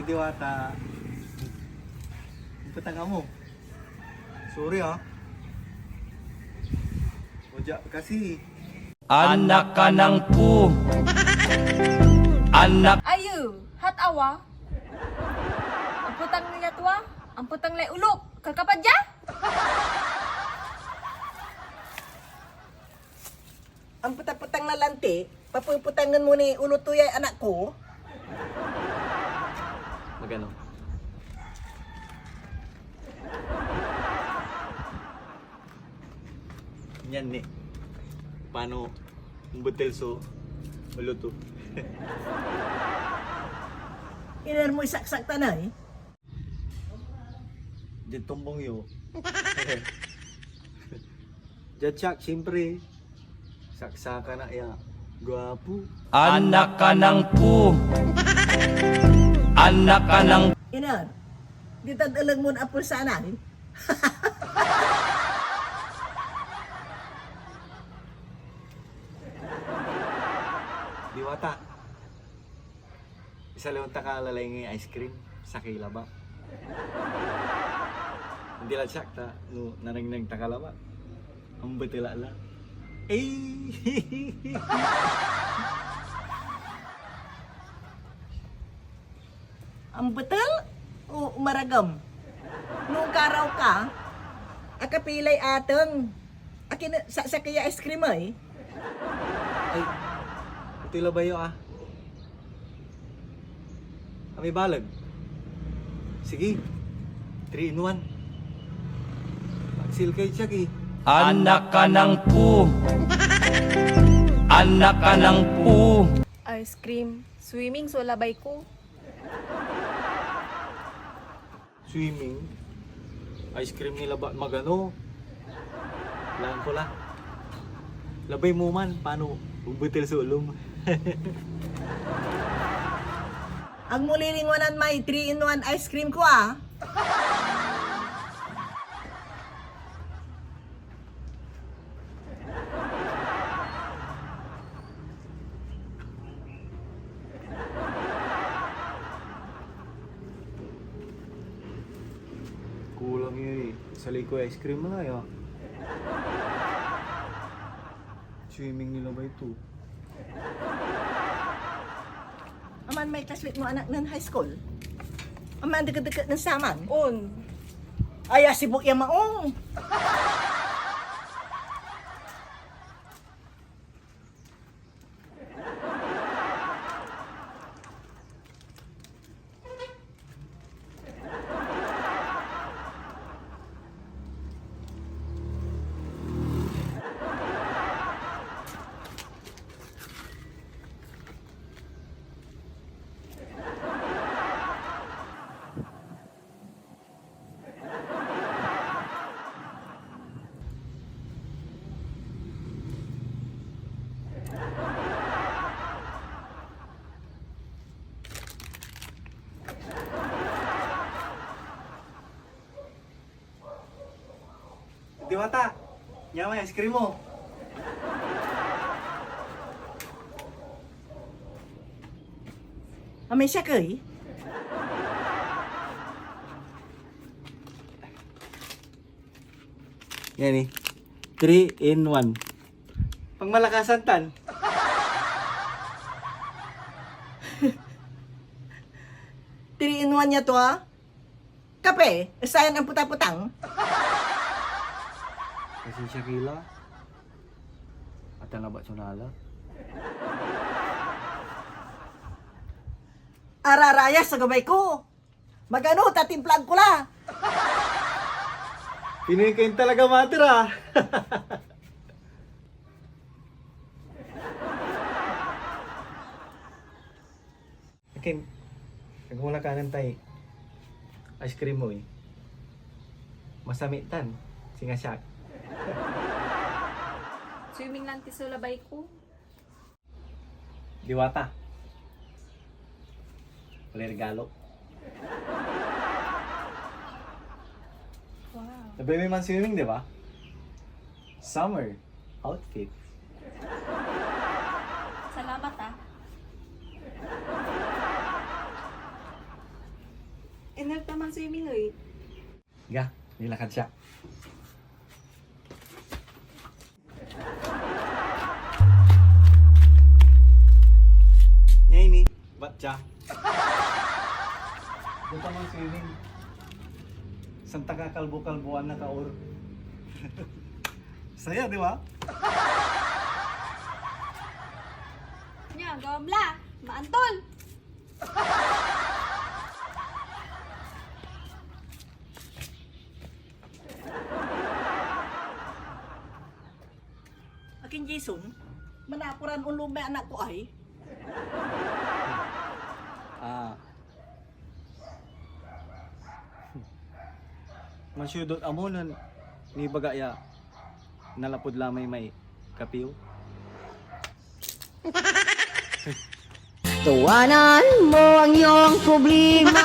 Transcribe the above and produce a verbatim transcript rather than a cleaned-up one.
Diwata. Petang amo. Sorry, ah. Oja kasi. Anak ka nang pu. Anak. Ayo, hat awa. Ampetang ya tua, ampetang lay ulok. Kalkapad ya? Ampetang-petang na lanti, papepetangen mo ni ulo to yay anak ko. Magano? Nian ni, pano ombetel so ulo to? Iner mo isaksak ta na, eh. Diad tumbong yo. Diad siak, siyempre. Saksakan na ya. Gwapo. Anak ka nang pu. Anak ka nang. Iner, di tad eleng mon apul sanay? Diwata. Isaliwan ta ka lalay ngay ice cream, sakey labat. Andi lad siak ta, no nanengneng ta ka labat. Ambetel la. Ey! Ambetel o maragem? No karaw ka, akapilay ateng. Akin sa, sakey ya ice cream, ay? Ay, itoy labay yo, ah. Amay baleg. Sige. Three in one. Maksil kay siak, eh. Anak ka nang pu. Anak ka nang pu. Ice cream. Swimming so labay ko. Swimming? Ice cream ni labat magano? Lang ko la. Labay mo man, pano ombetel so ulom? Ag mo lilingwanan may three-in-one ice cream ko, ah. Kulang yun eh. Sa likoy ice cream na yun. Swimming nila ba ito? Aman may classmate mo anak nen high school? Aman deket-deket nen saman? On. Ay, asibuk ya maong. Diwata, nia may ice cream mo. Amay siak ey? Yan eh. Three in one. Pangmalakasan tan. Three in one ya to, ah. Kape, sayan ampetang-petang. Pasensya ki la. Atan labat so nala. Ararayas so gabay ko. Magano ta timplaan ko la. Pinoy kayo talaga, mother, ah. Akin, ag mo la kanen tay ice cream mo eh. Masamit tan, singa siak. Swimming lanti so labay ko. Diwata. Walay regalo. Wow. Labay mi man swimming, di ba? Summer outfit. Salamat, ah. swimming, eh. Ga, nilakad siya. Nia ini, bat siya. Buta man swimming. Santa ka kalbo-kalboan na kaor. Saya, di ba? Nia, gawam la. Maantol. Akin Jason, manaporan onloob may anak ko ay. Ah. Mansiudot amo nen nibaga ya nalapud lamay may kapiw. Tawanan mo ang iyong problema.